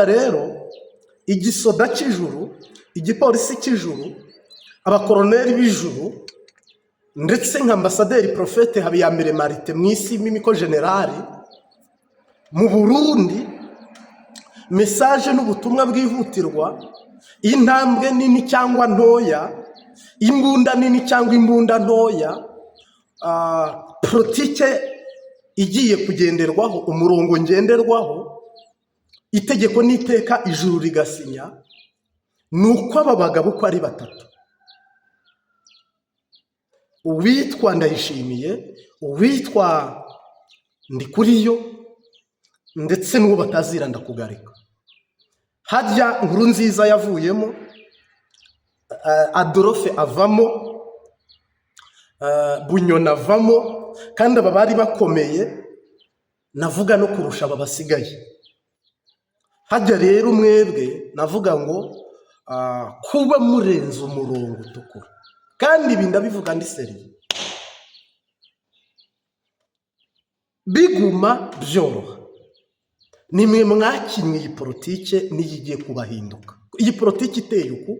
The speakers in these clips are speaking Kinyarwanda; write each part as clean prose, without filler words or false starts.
Rero igisoda cy'ijuru, igipolisi cy'ijuru, abakoroneri b'ijuru, ndetse nka ambasaderi Prophète Habiyambere Martin mu isi mimiko général mu Burundi, message n'ubutumwa bwihutirwa, intambwe nini cyangwa ntoya, imbunda nini cyangwa imbunda ntoya, politike igiye kugenderwaho, umurongo ngenderwaho, itegeko n'iteka ijuru rigasinya, ni uko aba bagabo uko ari batatu, uwitwa Ndayishimiye, uwitwa Ndikuriyo, ndetse n'uwo batazira Ndakugarika. Hajya Nkuru Nziza yavuyemo, Adolphe avamo, Bunyoni avamo, kandi aba bari bakomeye navuga no kurusha aba basigaye. Hajya rero mwebwe navuga ngo kuba murenze umurongo utukura, kandi ibi ndabivuga ndi sérieux, biguma byoroha. Nimwe mwakinnye iyi politike niyo igiye kubahinduka. Iyi politiki iteye uku,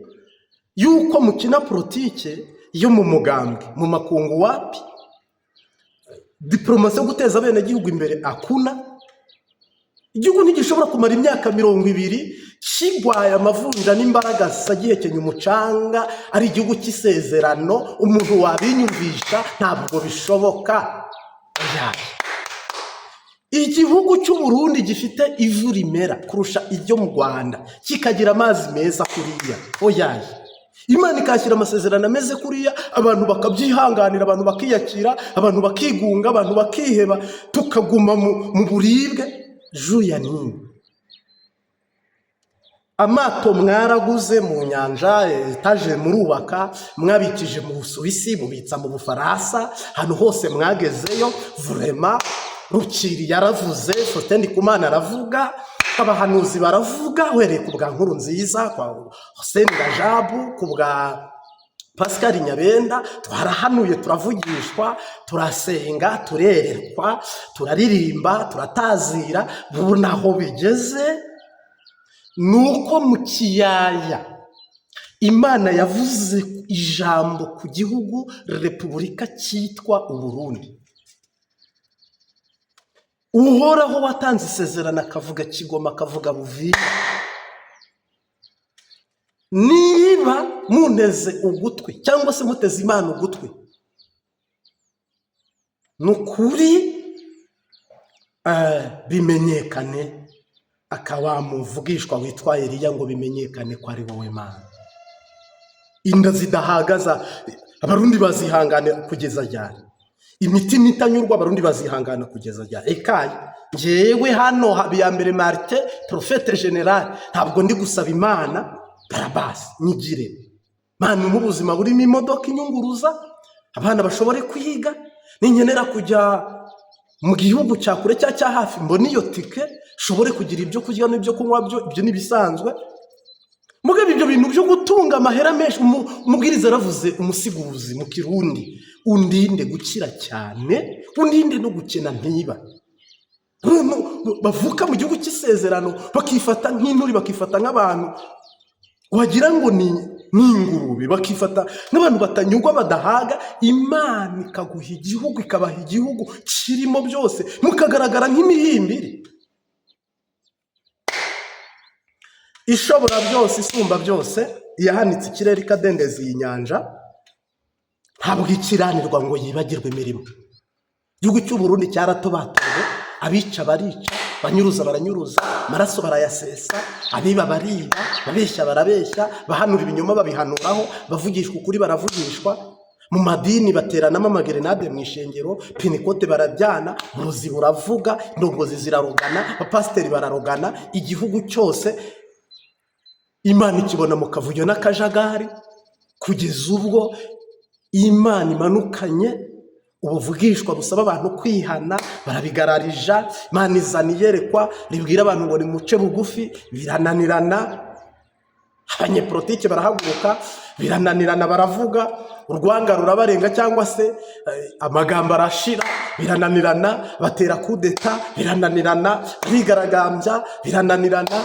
yuko mukina politike yo mu mugambwe, mu makungu wapi, diplomatie yo guteza abenegihugu imbere akuna. Igihugu ntigishobora kumara imyaka 20 kigwaye amavunja n'imbaraga gihekenya umucanga, ari igihugu cy'isezerano. Umuntu wabinyumvisha? Ntabwo bishoboka. Oya. Igihugu cy'u Burundi gifite ivu rimera kurusha iryo mu Rwanda, kikagira amazi meza kuriya, oyaye, Imana ikashyira amasezerano ameze kuriya, abantu bakabyihanganira, abantu bakiyakira, abantu bakigunga, abantu bakiheba, tukaguma mu buribwe juya nini. Amato mwaraguze mu nyanja, etaje murubaka, mwabikije mu Busuwisi, mubitsa mu Bufaransa, ahantu hose mwagezeyo. Vraiment, Rukiri yaravuze, Faustin Ndikumana aravuga, abahanuzi baravuga, uhereye ku bwa Nkuru Nziza, kwa Hussein Rajabu, ku bwa Pascal Nyabenda. Twarahanuye, turavugishwa, turasenga, turerekwa, turaririmba, turatazira. Ubu naho bigeze ni uko mu kiyaya Imana yavuze ijambo ku gihugu repubulika cyitwa Uburundi. Uhoraho watanze isezerano akavuga Kigoma, akavuga Buvira, niba munteze ugutwi cyangwa se muteze Imana ugutwi, ni ukuri bimenyekane, akaba muvugishwa witwa Eliya ngo bimenyekane ko ari wowe Mana. Inda zidahagaza Abarundi bazihangana kugeza ryari? Imitima itanyurwa Abarundi bazihangana kugeza ryari? Ekaye, njyewe hano Habiyambere Martin, prophète général, ntabwo ndi gusaba Imana barabasi nyigire Mana umpe ubuzima burimo imodoka inyunguruza, abana bashobore kwiga, ninkenera kujya mu gihugu cya kure cyangwa cya hafi mbone iyo tike, nshobore kugira ibyo kurya n'ibyo kunywa, byo ibyo ni ibisanzwe. Mugabo ibyo bintu byo gutunga amahera menshi, umubwiriza yaravuze, umusiguzi mu Kirundi: "Undinde gukira cyane, undinde no gukena ntiba." Abantu bavuka mu gihugu cy'isezerano bakifata nk'inturi, bakifata nk'abantu wagira ngo ni ingurube, bakifata nk'abantu batanyurwa, badahaga. Imana ikaguha igihugu, ikabaha igihugu kirimo byose, mukagaragara nk'imihimbiri. Ishobora byose, isumba byose, yahanitse ikirere ikadendeza iyi nyanja, ntabwo ikiranirwa ngo yibagirwe imirimo. Igihugu cy'u Burundi cyaratobatowe, abica barica, banyuruza baranyuruza, amaraso barayasesa, abiba bariba, babeshya barabeshya, bahanura ibinyoma babihanuraho, bavugishwa ukuri baravugishwa, mu madini bateranamo amagerenade, mu ishengero Pentecôte barabyana, uburozi buravuga, indongozi zirarogana, abapasiteri bararogana, igihugu cyose Imana ikibona mu kavuyo n'akajagari, kugeza ubwo Imana imanukanye ubuvugishwa busaba abantu kwihana, barabigararija. Imana izana iyerekwa ribwira abantu ngo nimuce bugufi, birananirana. Abanyepolitike barahaguruka, birananirana, baravuga, urwanga rurabarenga cyangwa se amagambo arashira, birananirana, batera kudeta, birananirana, barigaragambya, birananirana.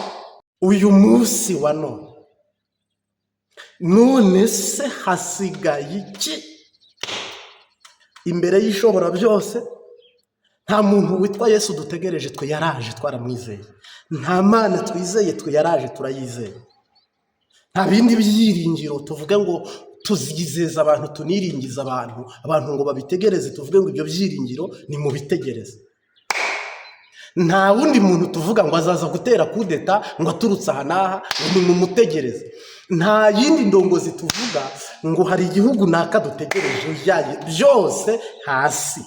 Uyu munsi wa none, none se hasigaye iki imbere y'Ishobora byose? Nta muntu witwa Yesu dutegereje, twe yaraje, twaramwizeye. Nta Mana twizeye, twe yaraje, turayizeye. Nta bindi byiringiro tuvuge ngo tuzizeza abantu, tuniringiza abantu, abantu ngo babitegereze, tuvuge ngo ibyo byiringiro ni mu bitegereze. Nta wundi muntu tuvuga ngo azaza gutera kudeta, ngo aturutse aha n'aha, ngo ni mumutegereze. Nta yindi ndongozi tuvuga ngo hari igihugu naka dutegereje. Yaye byose hasi.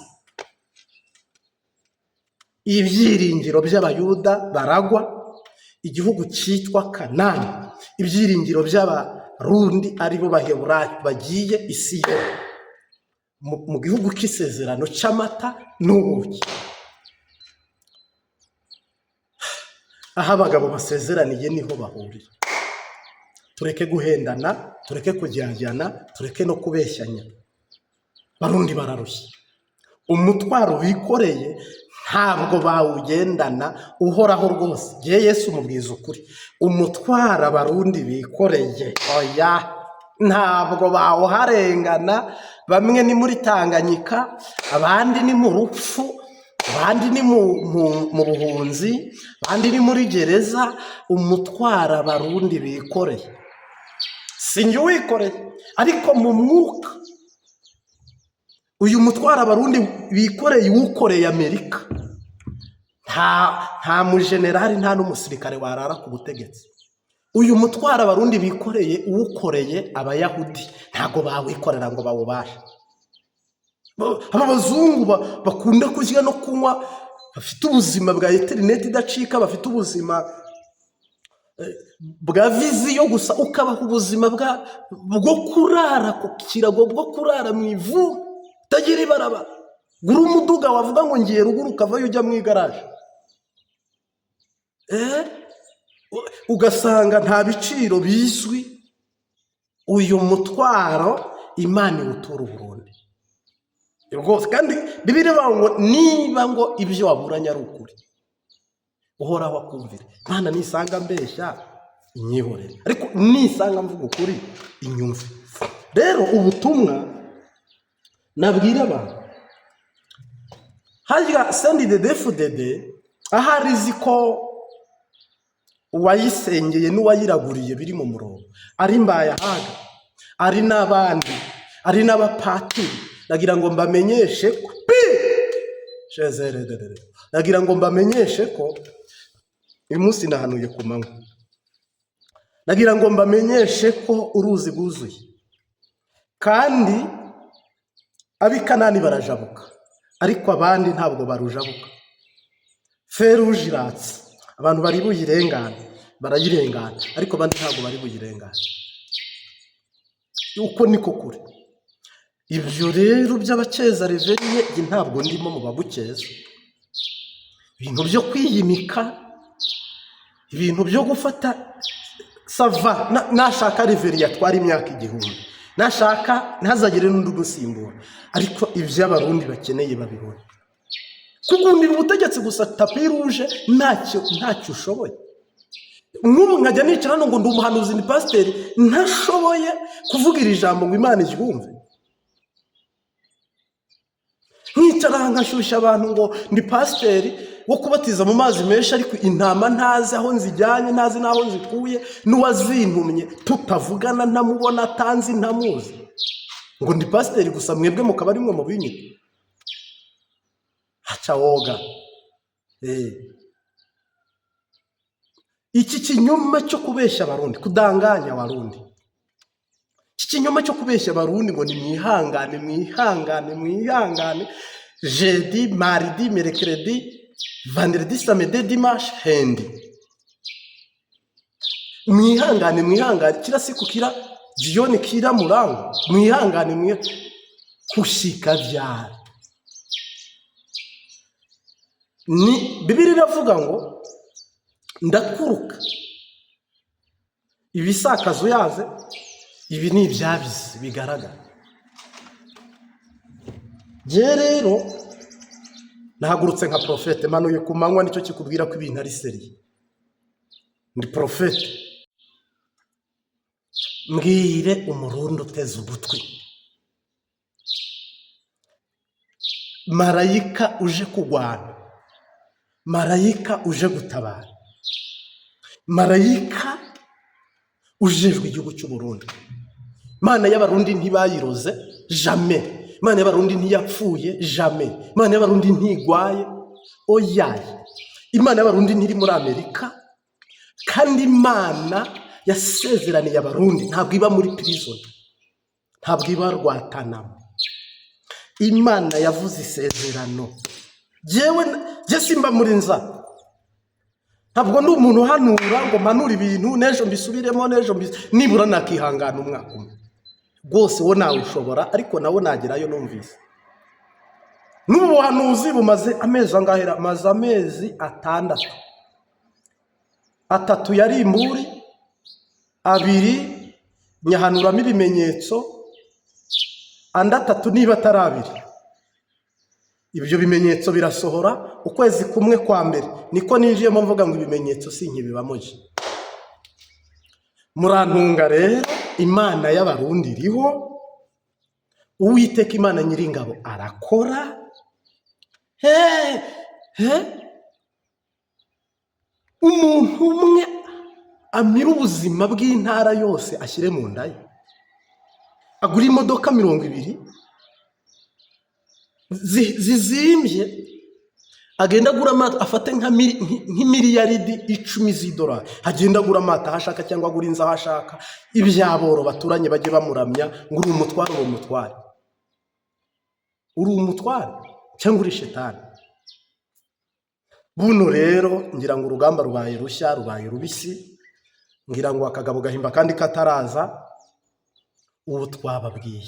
Ibyiringiro by'Abayuda baragwa igihugu cyitwa Kanani, ibyiringiro by'Abarundi aribo Baheburayo bagiye Isiyoni mu gihugu cy'isezerano cy'amata n'ubuki, aho abagabo basezeraniye niho bahurira. Tureke guhendana, tureke kujyajyana, tureke no kubeshyanya. Barundi bararushye, umutwaro bikoreye ntabwo bawugendana uhoraho rwose. Ngewe Yesu umubwiza ukuri, umutwaro Abarundi bikoreye, oya, ntabwo bawuharengana. Bamwe ni muri Tanganyika, abandi ni mu rupfu, abandi ni mu buhunzi, abandi ni muri gereza. Umutwaro Abarundi bikoreye si njye uwikoreye, ariko mu mwuka uyu mutwaro Abarundi bikoreye uwukoreye Amerika, nta mujenerali, nta n'umusirikare warara ku butegetsi. Uyu mutwaro Abarundi bikoreye uwukoreye Abayahudi, ntabwo bawikorera ngo bawubashe. Aba bazungu bakunda kurya no kunywa, bafite ubuzima bwa interineti idacika, bafite ubuzima bwa vision gusa, ukabaha ubuzima bwo kurara ku kirago, bwo kurara mu ivu, utagira ibarabara. Gura umuduga, wavuga ngo ngiye ruguru, ukavayo ujya mu igaraje. Ugasanga nta biciro bizwi. Uyu mutwaro Imana iwutura Uburundi rwose. Kandi Bibiliya ivuga ngo niba ngo ibyo waburanye ari ukuri, Uhoraho akumvire. Imana nisanga mbeshya inyihorere, ariko nisanga mvuga ukuri inyumve. Rero ubutumwa nabwira abantu, harya CNDD-FDD ahari izi ko uwayisengeye n'uwayiraguriye biri mu murongo, ari Mbayahaga, ari n'abandi, ari n'abapatiri, nagira ngo mbamenyeshe ko pi shezererere, nagira ngo mbamenyeshe ko uyu munsi nahanuye ku manywa. Nagira ngo mbamenyeshe ko uruzi rwuzuye kandi ab'i Kanani barajabuka, ariko abandi ntabwo barujabuka. Feruje iratse, abantu bari buyirengane barayirengana, ariko abandi ntabwo bari buyirengane. Uko niko kuri. Ibyo rero by'abakeza reveriye, njye ntabwo ndimo mu babukeza. Ibintu byo kwiyimika, ibintu byo gufata sava, nashaka reveriye atwara imyaka 1000, nashaka ntazagire n'undi umusimbura, ariko ibyo Abarundi bakeneye babibona. Kugundira ubutegetsi gusa tapis rouge, ntacyo ushoboye. Nk'ubu nkajya nicara hano ngo ndi umuhanuzi, ni pasiteri, ntashoboye kuvuga iri jambo ngo Imana iryumve. Nkicara nkashyushya abantu ngo ndi pasiteri wo kubatiza mu mazi menshi, ariko intama ntazi aho nzijyanye, ntazi n'aho nzikuye, n'uwazintumye tutavugana, ntamubona, atanzi, ntamuzi, ngo ndi pasiteri gusa, mwebwe mukaba ari mwe mu binyita. Haca woga. Iki kinyoma cyo kubeshya Abarundi, kudanganya Abarundi, iki kinyoma cyo kubeshya Abarundi ngo nimwihangane, mwihangane, mwihangane, jeudi, mardi, mercredi, vendredi, samedi, dimanche, lundi, mwihangane, mwihangane, kila siku, kila jioni, kila murango, mwihangane, mwe kushika vyari. Ni Bibiliya iravuga ngo ndakuruka ibisakazo yaze. Ibi ni ibyabize bigaragara. Njye rero nahagurutse nka prophète, manuye ku manywa, nicyo kikubwira ko ibintu ari sérieux. Ndi prophète. Mbwire Umurundi uteze ugutwi, marayika uje kurwana, marayika uje gutabara, marayika ujejwe igihugu cy'u Burundi. Imana y'Abarundi ntibayiroze jamais, Imana y'Abarundi ntiyapfuye jamais, Imana y'Abarundi ntigwaye oyaye, Imana y'Abarundi ntiri muri Amerika, kandi Imana yasezeraniye Abarundi ntabwo iba muri prison, ntabwo iba Rwatanamo. Imana yavuze isezerano. Jyewe jye simba muri nza, ntabwo ndi umuntu uhanura ngo mpanure ibintu n'ejo mbisubiremo n'ejo nibura nakihangana umwaka umwe rwose, wo nawushobora, ariko nawo nagerayo numvise. N'ubu buhanuzi bumaze amezi angahe? Maze amezi 6, 3 yari imburi, 2 nyahanuramo ibimenyetso, andi 3 niba atari 2. Ibyo bimenyetso birasohora. Ukwezi kumwe kwa mbere niko ninjiyemo mvuga ngo ibimenyetso sinkibibamo je. Murantunga rero, Imana y'Abarundi iriho, Uwiteka Imana Nyiringabo arakora. He he, umuntu umwe amira ubuzima bw'intara yose ashyire mu nda ye, agura imodoka 20 zizimbye, agenda agura amato, afate nk'imiliyaridi 10 z'idolari, agenda agura amato aho ashaka cyangwa agura inzu aho ashaka, ibyaboro baturanye bajye bamuramya ngo uri umutware, uri umutware, uri umutware cyangwa uri shetani. Buno rero ngira ngo urugamba rubaye rushya, rubaye rubisi, ngira ngo akagabo gahimba kandi kataraza. Uwo twababwiye,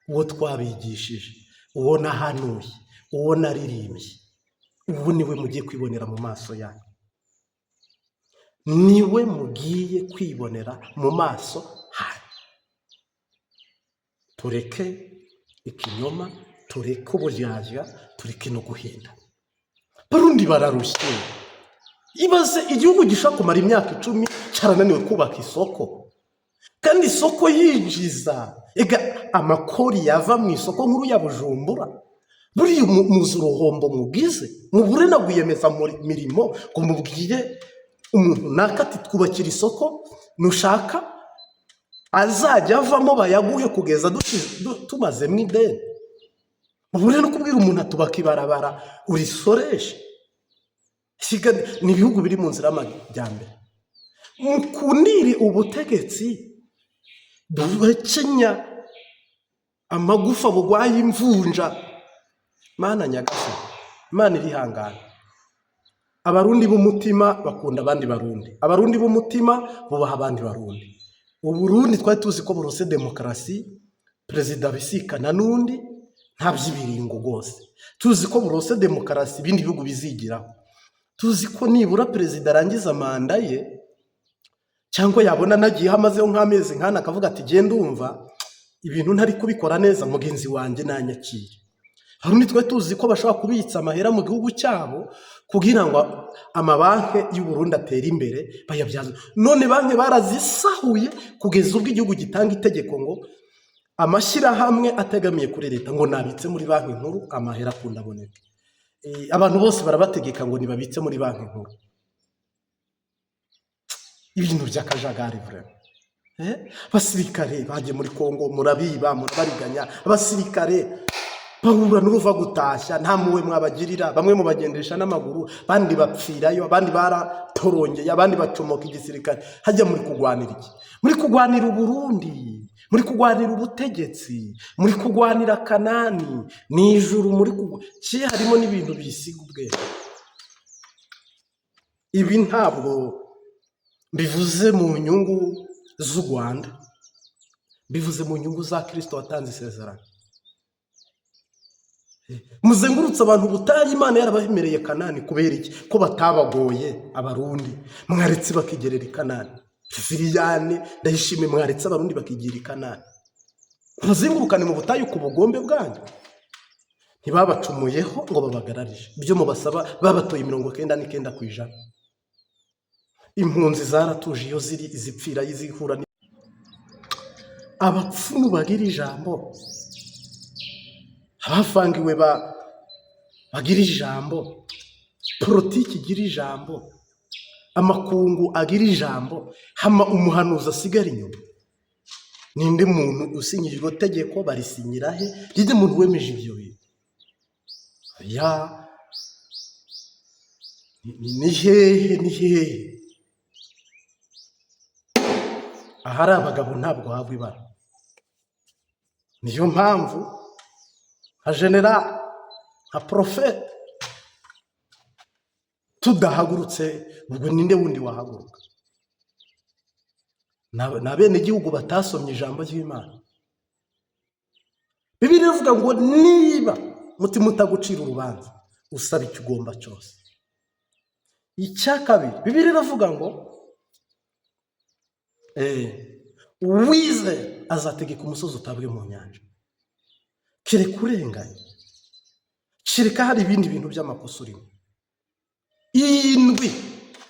uwo twabigishije, uwo nahanuye, uwo naririmbye, ubu niwe mugiye kwibonera mu maso yanyu, niwe mugiye kwibonera mu maso hanyu. Tureke ikinyoma, tureke uburyarya, tureke no guhenda. Barundi bararushye. Ibaze igihugu gishobora kumara imyaka 10 cyarananiwe kubaka isoko, kandi isoko yinjiza. Ega amakori yava mu isoko nkuru ya Bujumbura, buriya muzi uruhombo mugize, mubure na rwiyemeza mirimo ngo mubwire umuntu naka ati twubakira isoko, nushaka azajya avamo bayaguhe kugeza tumazemo ideni. Mubure no kubwira umuntu atubaka ibarabara urisoreshe. Ni ibihugu biri mu nzira y'amajyambere. Mukundire ubutegetsi buhekenya amagufa, bugwaye imvunja. Mana nyagasani, Imana irihangana. Abarundi b'umutima bakunda abandi Barundi, Abarundi b'umutima bubaha abandi Barundi. Uburundi twari tuzi ko burose demokarasi, perezida abisikana n'undi, nta by'ibiringo rwose. Tuzi ko burose demokarasi ibindi bihugu bizigiraho. Tuzi ko nibura perezida arangiza manda ye, cyangwa yabona anagiyeho amazeho nk'amezi nk'ane akavuga ati genda umva ibintu ntari kubikora neza, mugenzi wanjye nanyakire. Hari twe tuzi ko bashobora kubitsa amahera mu gihugu cyabo kugira ngo amabanki y'u Burundi atere imbere, bayabyaze. None banki barazisahuye kugeza ubwo igihugu gitanga itegeko ngo amashyirahamwe ategamiye kuri leta ngo nabitse muri Banki Nkuru, amahera akunda aboneke. Abantu bose barabategeka ngo nibabitse muri Banki Nkuru. Ibintu by'akajagari vraiment. Abasirikare bagiye muri Kongo, murabiba, murabariganya, abasirikare bahura n'uruva gutashya, nta mpuhwe mwabagirira, bamwe mubagendesha n'amaguru, abandi bapfirayo, abandi baratorongeye, abandi bacomoka igisirikare. Hajya muri kugwanira iki? Muri kugwanira Uburundi, muri kugwanira ubutegetsi, muri kugwanira Kanani ni ijuru, muri kugwa ki harimo n'ibintu bisiga ubwenge. Ibi ntabwo mbivuze mu nyungu z'u Rwanda, mbivuze mu nyungu za Kirisito watanze isezerano. Muzengurutse abantu ubutayu, Imana yarabahemereye Kanani, kubera iki? Ko batabagoye Abarundi, mwaretse bakigerera i Kanani. Siriyane ndayishimiye, mwaretse Abarundi bakigira i Kanani, muzengurukane mu butayu ku bugombe bwanyu. Ntibabacumuyeho ngo babagararije ibyo mubasaba, babatoye 99%. Impunzi zaratuje, iyo ziri izipfira izihura abapfumu bagira ijambo, abavangiwe bagira ijambo, politiki igira ijambo, amakungu agira ijambo, hama umuhanuzi asigara inyuma. Ninde muntu usinyira iryo tegeko? Barisinyira he? Ninde muntu wemeje ibyo bintu? Ya ni hehe? Ni hehe? Ahari abagabo ntabwo hagwa ibara. Niyo mpamvu nka general, nka prophète, tudahagurutse, ubwo ninde wundi wahaguruka? Ni abenegihugu batasomye ijambo ry'Imana. Bibiliya ivuga ngo niba mutima utagucira urubanza, usaba icyo ugomba cyose. Icya kabiri, Bibiliya iravuga ngo uwizera azategeka umusozi utabwe mu nyanja. Kereka urenganye, kereka hari ibindi bintu by'amakosa urimo. Iyi ndwi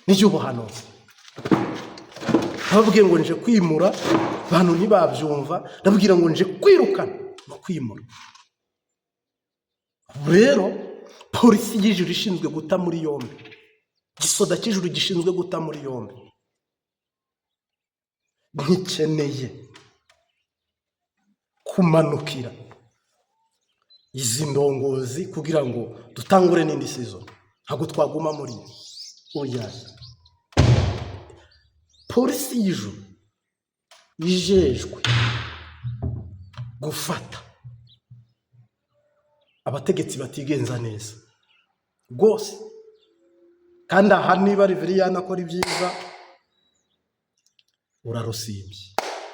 ni iy'ubuhanuzi. Ndababwiye ngo nje kwimura abantu, ntibabyumva. Ndababwira ngo nje kwirukana no kwimura. Ubu rero polisi y'ijuru ishinzwe guta muri yombi, igisoda cy'ijuru gishinzwe guta muri yombi, ntikeneye kumanukira izi ndongozi kugira ngo dutangure n'indi season. Ntabwo twaguma muri iyo. Oya, polisi y'ijuru ijejwe gufata abategetsi batigenza neza rwose. Kandi aha niba Reveriyani akora ibyiza, urarusimbye.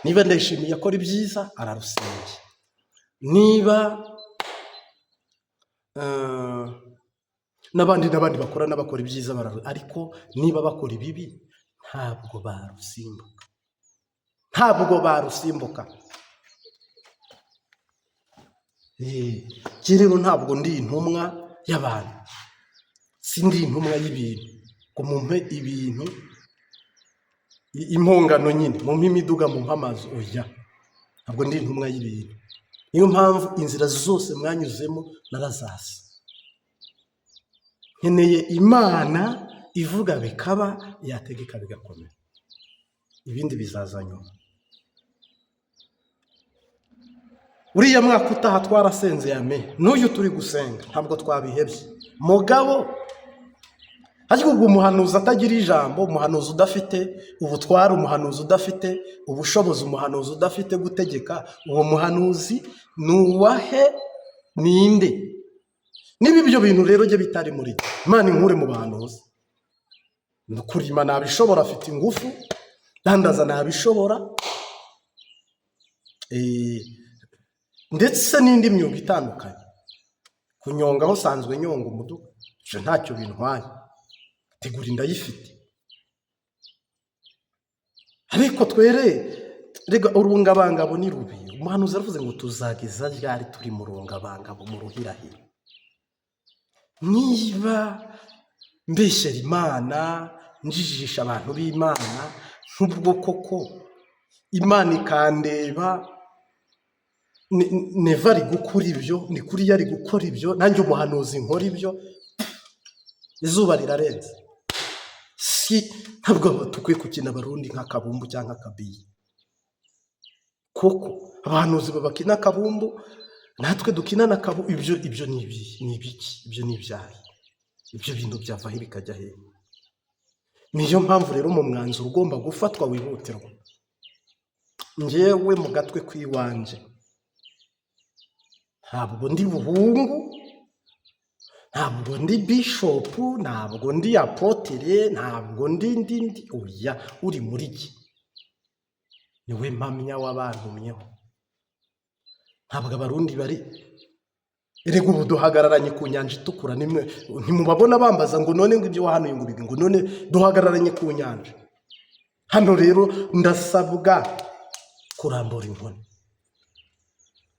Niba Ndayishimiye akora ibyiza, ararusimbye. Niba n'abandi n'abandi bakora n'abakora ibyiza ariko niba bakora ibibi, ntabwo barusimbuka, ntabwo barusimbuka. Njye rero ntabwo ndi intumwa y'abantu, sindi intumwa y'ibintu ngo mumpe ibintu, impongano nyine, mumpe imiduga, mumpe amazu. Oya, ntabwo ndi intumwa y'ibintu. Niyo mpamvu inzira zose mwanyuzemo narazazi. Nkeneye Imana ivuga bikaba, yategeka bigakomera, ibindi bizaza nyuma. Uriya mwaka utaha twarasenze yame, n'uyu turi gusenga, ntabwo twabihebye. Mugabo ariko ubwo umuhanuzi atagira ijambo, umuhanuzi udafite ubutware, umuhanuzi udafite ubushobozi, umuhanuzi udafite gutegeka, uwo muhanuzi ni uwahe? Ninde? Niba ibyo bintu rero jye bitari muri jye, Imana inkure mu bahanuzi. Kurima nabishobora, afite ingufu, dandaza nabishobora, ndetse n'indi myuga itandukanye. Kunyonga aho usanzwe nyonga umuduga, ibyo ntacyo bintwaye, tegura ndayifite. Ariko twere rega urungabangabo ni rubi. Umuhanuzi aravuze ngo tuzageza ryari turi mu rungabangabo, mu ruhirahiro? Niba mbeshyera Imana, njijisha abantu b'Imana, nk'ubwo koko Imana ikandeba, Neva ari gukora ibyo, ni kuriya ari gukora ibyo, nanjye umuhanuzi nkora ibyo, izuba rirarenze. Si ntabwo dukwiye gukina Abarundi nk'akabumbu cyangwa akabiye, kuko abahanuzi babakina akabumbu, natwe dukina n'akabumbu. Ibyo ni ibiki? Ibyo ni ibyahe? Ibyo bintu byava he bikajya hehe? Niyo mpamvu rero mu mwanzuro ugomba gufatwa wihutirwa, njyewe mu gatwe kw'iwanjye ntabwo ndi buhungu, ntabwo ndi bishopu, ntabwo ndi apôtre, ntabwo ndi oya. Uri muri jye niwe mpamya w'abantumyeho. Ntabwo Abarundi bari, erega ubu duhagararanye ku Nyanja Itukura. Nimwe ntimubabona bambaza ngo none ngo ibyo wahanuye ngo bige, ngo none duhagararanye ku nyanja hano. Rero ndasabwa kurambura inkoni.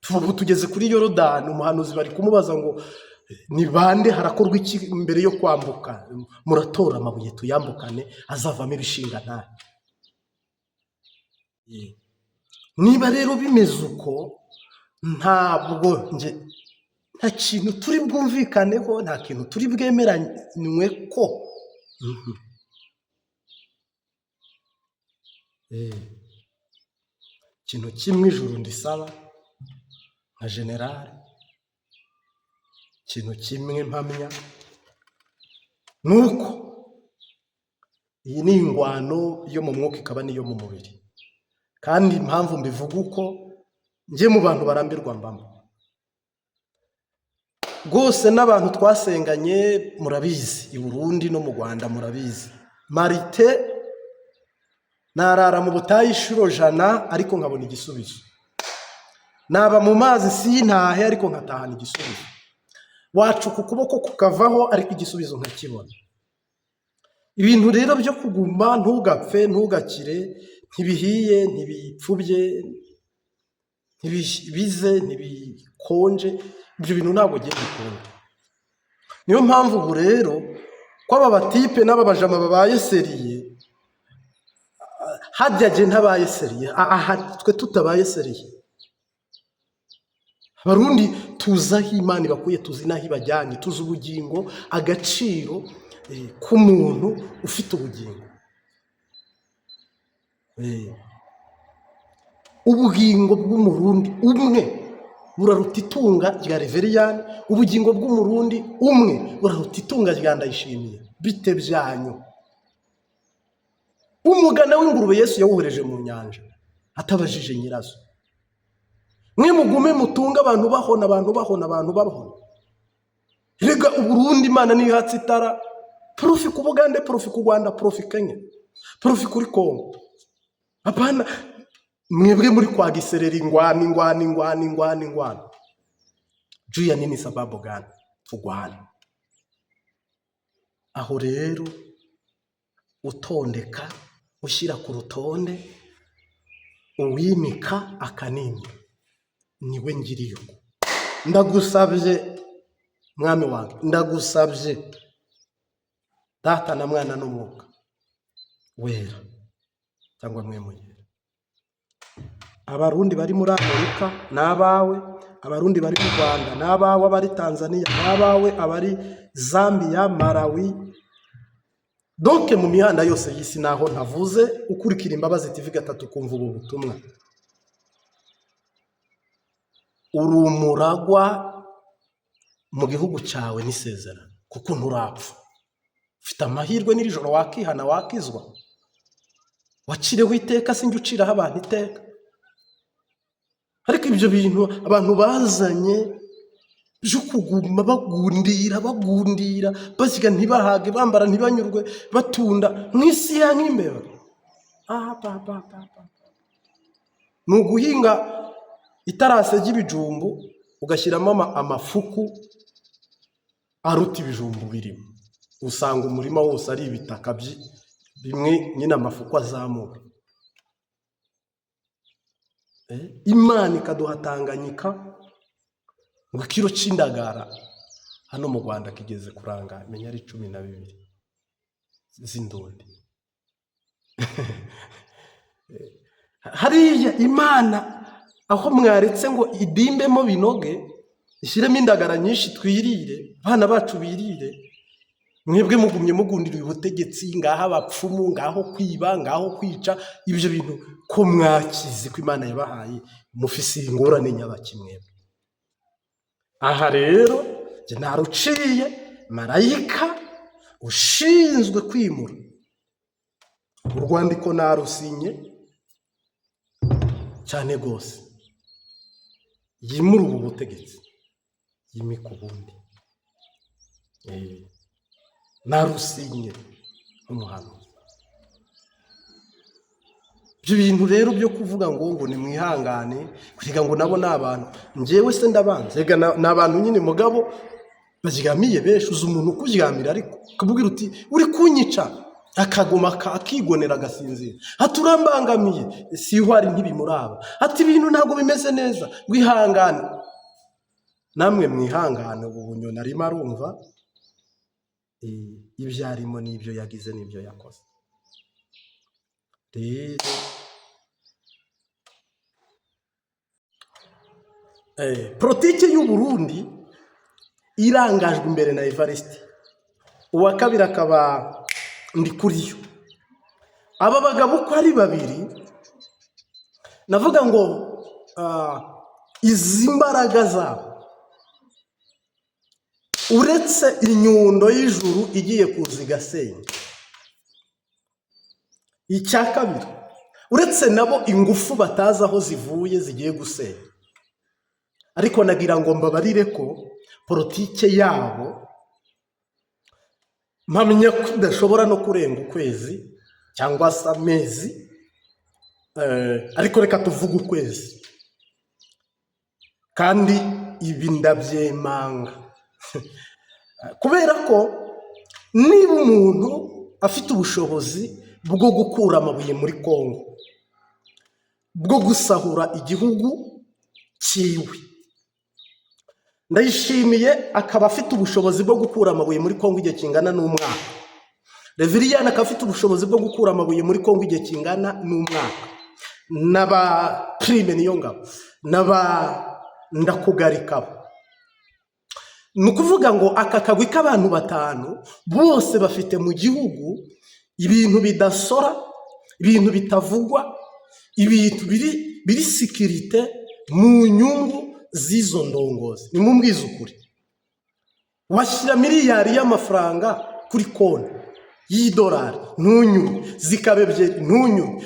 Ubu tugeze kuri Yorodani, umuhanuzi bari kumubaza ngo Ni bande? Harakorwa iki mbere yo kwambuka? Muratora amabuye tuyambukane, azavamo ibishinga ntahe. Niba rero bimeze uko, ntabwo nge nta kintu turi bwumvikaneho, nta kintu turi bwemeranywe ko. Ikintu kimwe ijuru ndisaba nka generale, ikintu kimwe mpamya ni uko iyi ni ingwano yo mu mwuka, ikaba n'iyo mu mubiri. Kandi impamvu mbivuga uko, njye mu bantu barambirwa mbamo rwose, n'abantu twasenganye murabizi, i Burundi no mu Rwanda murabizi. Marite narara mu butayu inshuro 100, ariko nkabona igisubizo. Naba mu mazi sintahe, ariko nkatahana igisubizo. Wacuka ukuboko kukavaho, ariko igisubizo nkakibona. Ibintu rero byo kuguma ntugapfe, ntugakire, ntibihiye, ntibipfubye, ntibize, ntibikonje, ibyo bintu ntabwo ugiye bikunda. Niyo mpamvu ubu rero ko aba batipe n'aba bajama babaye sérieux, hajya jye ntabaye sérieux, aha twe tutabaye sérieux. Abarundi tuzi aho Imana ibakuye, tuzi n'aho ibajyanye, tuzi ubugingo, agaciro k'umuntu ufite ubugingo. Ubugingo bw'Umurundi umwe buraruta itunga rya Reveriyani, ubugingo bw'Umurundi umwe buraruta itunga rya Ndayishimiye. Bite byanyu? Umugana w'ingurube Yesu yawuhereje mu nyanja atabajije nyirazo. Mwe mugume mutunge abantu bahona, abantu bahona, abantu bahona. Rega Uburundi Imana niyo ihatse itara. Profit ku Bugande, profit ku Rwanda, profit Kenya, profit kuri Kongo. Apana mwebwe muri kwa giserera ingwano, ingwano, ingwano, ingwano, ingwano. Juu ya nini? Sababu gani tugwane? Aho rero utondeka, ushyira ku rutonde, uwimika akanimba niwe ngiriyo. Ndagusabye mwami wanjye, ndagusabye Data na Mwana n'Umwuka Wera, cyangwa mwe mugera. Abarundi bari muri Amerika ni abawe, Abarundi bari mu Rwanda ni abawe, abari Tanzania ni abawe, abari Zambia, Malawi, donc mu mihanda yose y'isi naho ntavuze. Ukurikira Imbabazi TV gatatu, kumva ubu butumwa, uri umuragwa mu gihugu cyawe n'isezerano, kuko nturapfa, ufite amahirwe. N'iri joro wakihana, wakizwa, wacireho iteka. Sinjya uciraho abantu iteka, ariko ibyo bintu abantu bazanye byo kuguma bagundira, bagundira, basiga ntibahage, bambara ntibanyurwe, batunda mu isi ya nk'imbeba. Ah, pa, pa, pa, pa. Ni uguhinga itarase ry'ibijumbu, ugashyiramo amafuku aruta ibijumbu birimo. Usanga umurima wose ari ibitaka bimwe nyine amafuku azamuka. Imana ikaduha Tanganyika, ngo ikiro cy'indagara hano mu Rwanda kigeze kuranga menya ari 12 z'indundi. Hariya Imana aho mwaretse ngo idimbemo binoge, ishyiremo indagara nyinshi, twirire, abana bacu birire, mwebwe mugumye mugundira ubutegetsi. Ngaho abapfumu, ngaho kwiba, ngaho kwica. Ibyo bintu ko mwakize, ko Imana yabahaye, mufise ingorane nyabaki mwebwe? Aha rero njye naruciye. Marayika ushinzwe kwimura, urwandiko narusinye cyane rwose, yimura ubu butegetsi, yimika ubundi. Narusinye nk'umuhanuzi. Ibyo bintu rero byo kuvuga ngo nimwihangane, kugira ngo nabo ni abantu, njyewe se ndabanza? Rega ni abantu nyine mugabo baryamiye benshi. Uzi umuntu ukuryamira, ariko ukamubwira uti: "Uri kunyica", akaguma akigonera, agasinzira, ati: "Urambangamiye." Si ihwari ntibimuraba, ati: "Ibintu ntabwo bimeze neza." Wihangane. Namwe mwihangane, ubu Bunyoni arimo arumva ibyo arimo n'ibyo yagize n'ibyo yakoze. Rero politiki y'u Burundi irangajwe imbere na Evariste, uwa kabiri akaba Ndikuriyo. Aba bagabo uko ari babiri, navuga ngo izi mbaraga zabo, uretse inyundo y'ijuru igiye kuza igasenya, icya kabiri, uretse nabo ingufu batazi aho zivuye zigiye gusenya, ariko nagira ngo mbabarire ko politike yabo mpamya ko idashobora no kurenga ukwezi cyangwa se amezi, ariko reka tuvuge ukwezi. Kandi ibi ndabyemanga kubera ko niba umuntu afite ubushobozi bwo gukura amabuye muri Kongo, bwo gusahura igihugu cyiwe, Ndayishimiye akaba afite ubushobozi bwo gukura amabuye muri Kongo igihe kingana n'umwaka, Reveriyani akaba afite ubushobozi bwo gukura amabuye muri Kongo igihe kingana n'umwaka, n'aba Prime Niyongabo, n'aba Ndakugarikabo, ni ukuvuga ngo aka kagwi k'abantu batanu bose bafite mu gihugu ibintu bidasora, ibintu bitavugwa, ibintu biri sécurité mu nyungu z'izo ndongozi. Nimumbwize ukuri, washyira miliyari y'amafaranga kuri konti y'idolari ntunyurwe, zikaba ebyiri ntunyurwe,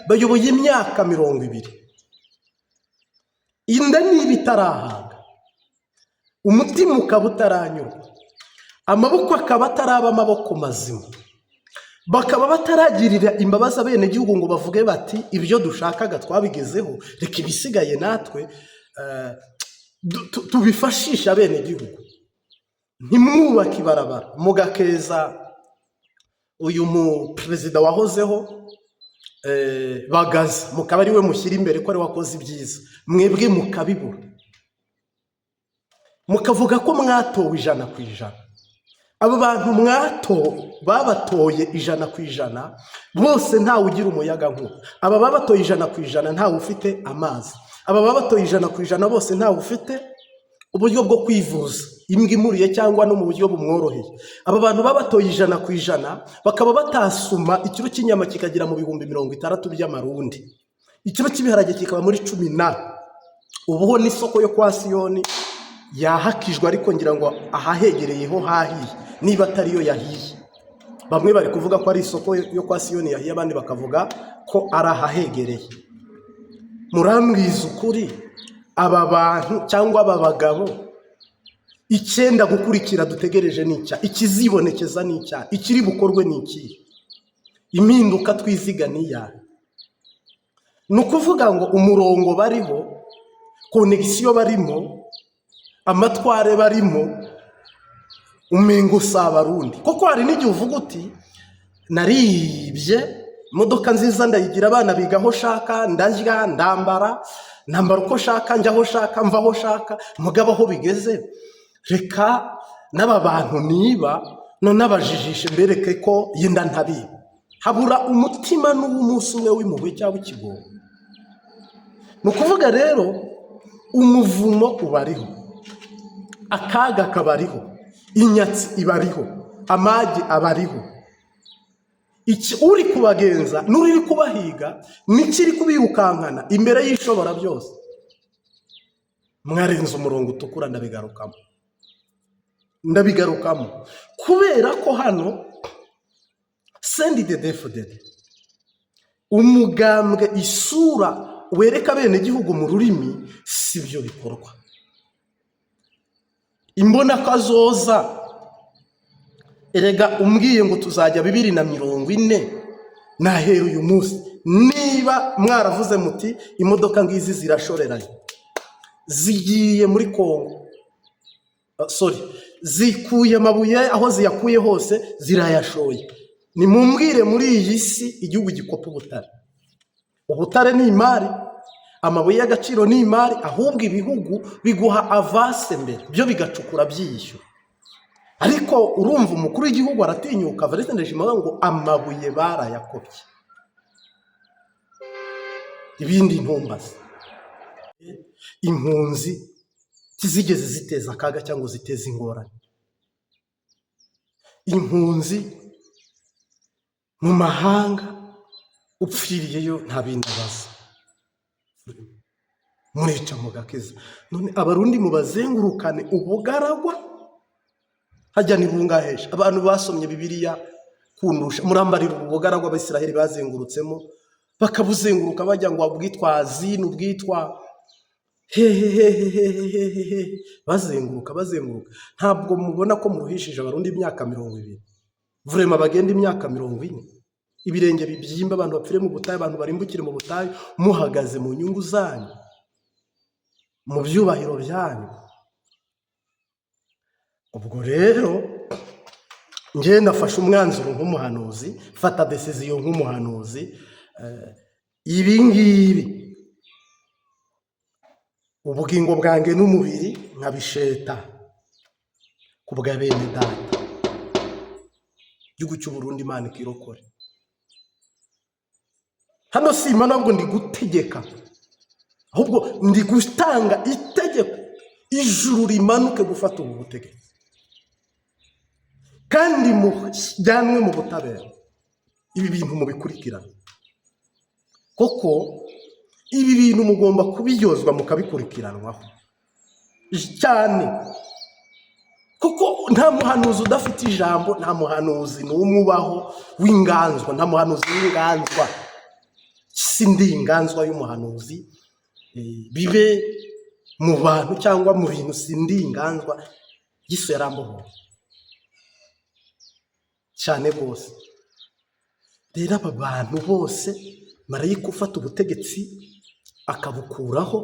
bayoboye imyaka 20, inda niba itarahaga, umutima ukaba utaranyurwa, amaboko akaba ataraba amaboko mazima, bakaba bataragirira imbabazi abenegihugu ngo bavuge bati ibyo dushakaga twabigezeho, reka ibisigaye natwe tubifashishe abenegihugu. Ntimwubake ibarabara mugakeza uyu mu perezida wahozeho Bagaza, mukaba ari we mushyira imbere ko ari we wakoze ibyiza, mwebwe mukabibura, mukavuga ko mwatowe 100%. Abo bantu babatoye 100% bose ntawe ugira umuyaga nkuba. Aba babatoye 100% ntawe ufite amazi. Aba babatoye 100% bose ntawe ufite uburyo bwo kwivuza imbwa imuriye cyangwa no mu buryo bumworoheye. Aba bantu babatoye 100% bakaba batasuma ikiro cy'inyama kikagera mu 60,000 by'amarundi, ikiro cy'ibiharage kikaba muri cumi na. Ubu ho n'isoko yo kwa Siyoni yahakijwe, ariko ngira ngo ahahegereyeho hahiye niba atariyo yahiye. Bamwe bari kuvuga ko ari isoko yo kwa Siyoni yahiye, abandi bakavuga ko ari ahahegereye. Murambwiza ukuri, aba bantu cyangwa aba bagabo icyenda gukurikira dutegereje ni icya, ikizibonekeza ni icya, ikiri bukorwe ni ikihe, impinduka twiziga ni iyahe? Ni ukuvuga ngo umurongo bariho, connexion barimo, amatware barimo, umengo si Abarundi. Kuko hari n'igihe uvuga uti naribye imodoka nziza ndayigira, abana biga aho nshaka, ndarya, ndambara, nambara uko nshaka, njya aho nshaka, mva aho nshaka, mugabo aho bigeze reka n'aba bantu niba none abajijishe mbereke ko yenda ntabiba. Habura umutima n'uw'umunsi umwe w'impuhwe cyangwa ikigongo. Ni ukuvuga rero umuvumo ubariho, akaga kabariho, inyatsi ibariho, amage abariho. Iki uri kubagenza n'uri kubahiga n'ikiri kubirukankana imbere y'Ishobora byose. Mwarenze umurongo utukura, ndabigarukamo, ndabigarukamo kubera ko hano CNDD-FDD, umugambwe isura wereka abenegihugu mu rurimi si byo bikorwa. Imbonakazoza erega umbwiye ngo tuzajya 2040, nahera uyu munsi. Niba mwaravuze muti imodoka ngizi zirashoreranye zigiye muri Kongo, sorry, zikuye amabuye aho ziyakuye hose zirayashoye, nimumbwire muri iyi si igihugu gikopa ubutare. Ubutare ni imari. Amabuye y'agaciro ni imari, ahubwo ibihugu biguha avance mbere, byo bigacukura byiyishyura. Ariko urumva umukuru w'igihugu aratinyuka, Evariste Ndayishimiye, ngo amabuye barayakobye. Ibindi ntumbaze. Impunzi ntizigeze ziteza akaga cyangwa ziteze ingorane. Impunzi mu mahanga, upfiriyeyo nta bindi abaza, murica mugakiza. None Abarundi mubazengurukane ubugaragwa, hajya ni bungahesha. Abantu basomye Bibiliya kundusha, murambarira ubu bugaragwa Abisiraheli bazengurutsemo, bakabuzenguruka bajya ngo ubwitwa Zini, ubwitwa hehehehehehehe, bazenguruka, bazenguruka. Ntabwo mubona ko muruhishije Abarundi imyaka 20? Vraiment, bagenda imyaka 40, ibirenge bibyimba, abantu bapfire mu butayu, abantu barimbukire mu butayu, muhagaze mu nyungu zanyu, mu byubahiro byanyu. Ubwo rero njye nafashe umwanzuro nk'umuhanuzi, fata décision nk'umuhanuzi. Ibi ngibi, ubugingo bwanjye n'umubiri nkabisheta ku bwa bene data, igihugu cy'u Burundi Imana ikirokore. Hano si imana, ahubwo ndi gutegeka, ahubwo ndi gutanga itegeko, ijuru rimanuke gufata ubu butegetsi kandi mujyanwe mu butabera. Ibi bintu mubikurikirane, koko ibi bintu mugomba kubiyozwa, mukabikurikiranwaho cyane, kuko nta muhanuzi udafite ijambo, nta muhanuzi n'umwe ubaho w'inganzwa, nta muhanuzi w'inganzwa. Si ndi inganzwa y'umuhanuzi, bibe mu bantu cyangwa mu bintu, si ndi inganzwa. Yesu yarambohoye cyane rwose. Rero aba bantu bose, marayika ufata ubutegetsi akabukuraho,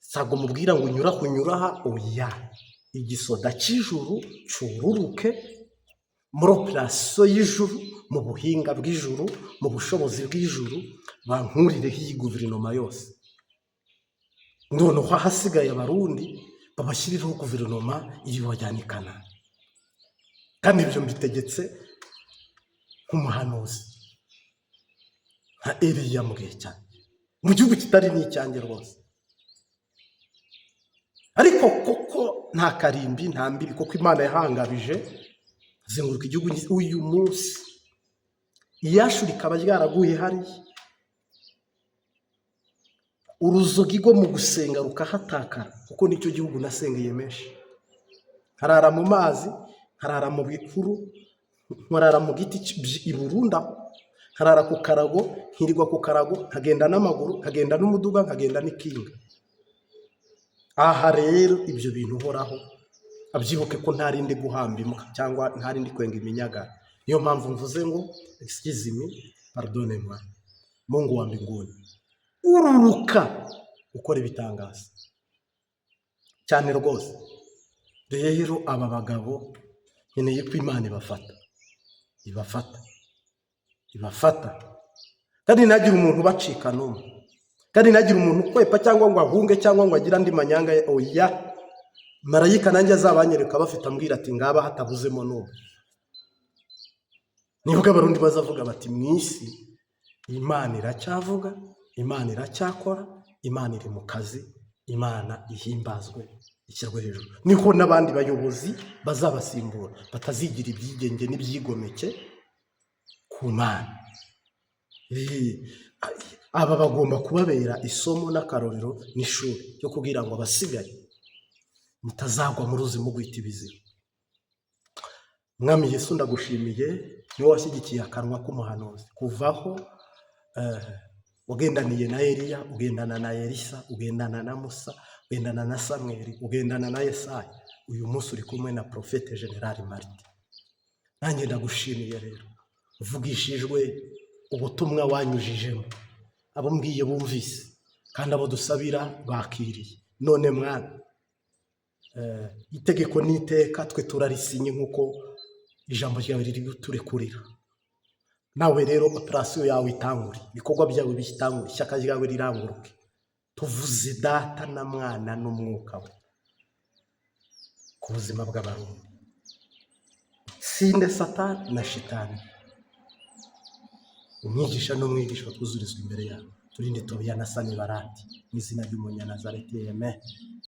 ntabwo mubwira ngo unyura aho, unyura aha, oya. Igisoda cy'ijuru cyururuke muri opération y'ijuru, mu buhinga bw'ijuru, mu bushobozi bw'ijuru, bankurireho iyi guverinoma yose. Noneho ahasigaye Abarundi babashyirireho guverinoma iri bubajyane i Kanani. Kandi ibyo mbitegetse nk'umuhanuzi, nka Eliya mu gihe cyanjye, mu gihugu kitari n'icyanjye rwose. Ariko koko nta karimbi, nta mbibi, kuko Imana yahangabije azenguruka igihugu. Uyu munsi iyashu rikaba ryaraguye hariya, uruzogi rwo mu gusenga rukahatakara, kuko nicyo gihugu nasengeye menshi, nkarara mu mazi, nkarara mu bikuru, nkarara mu giti i Burunda, nkarara ku karago, nkirirwa ku karago, nkagenda n'amaguru, nkagenda n'umuduga, nkagenda n'ikinga. Aha rero ibyo bintu uhoraho abyibuke ko ntarindi guhamba imbwa cyangwa ntarindi kwenga iminyagara. Niyo mpamvu mvuze ngo excuse me, pardonne moi, Mungu wa mbinguni, ururuka ukora ibitangaza cyane rwose. Rero aba bagabo nkeneye ko Imana ibafata, ibafata, ibafata, kandi ntagire umuntu ubacika n'umwe, kandi ntagire umuntu ukwepa cyangwa ngo ahunge cyangwa ngo agire andi manyanga ye. Oya, marayika nanjye azabanyereka bafite, ambwira ati ngaba hatabuzemo n'umwe. Nibwo Abarundi bazavuga bati mu isi Imana iracyavuga, Imana iracyakora, Imana iri mu kazi, Imana ihimbazwe, ishyirwe hejuru. Niho n'abandi bayobozi bazabasimbura batazigira ibyigenge n'ibyigomeke ku Mana. Aba bagomba kubabera isomo n'akarorero n'ishuri ryo kugira ngo abasigaye mutazagwa mu ruzi mugwita ibiziba. Mwami Yesu, ndagushimiye, niwe washyigikiye akanwa k'umuhanuzi kuvaho. Wagendaniye na Eliya, ugendana na Elisa, ugendana na Musa, ugendana na Samweli, ugendana na Yesaya. Uyu munsi uri kumwe na Prophète Général Martin. Nanjye ndagushimiye rero, uvugishijwe ubutumwa wanyujijemo, abo mbwiye bumvise, kandi abo dusabira bakiriye. None mwana, itegeko n'iteka twe turarisinye nk'uko ijambo ryawe riri kuturekurira. Nawe rero operasiyo yawe itangure, ibikorwa byawe bitangure, ishyaka ryawe riranguruke. Tuvuze Data na Mwana n'Umwuka we ku buzima bw'Abarundi. Tsinde Satani na shitani. Umwigisha n'umwigisha twuzurizwa imbere yawe. Turinde Tobiya na Sanibarati mu izina ry'Umunyanazareti, amen.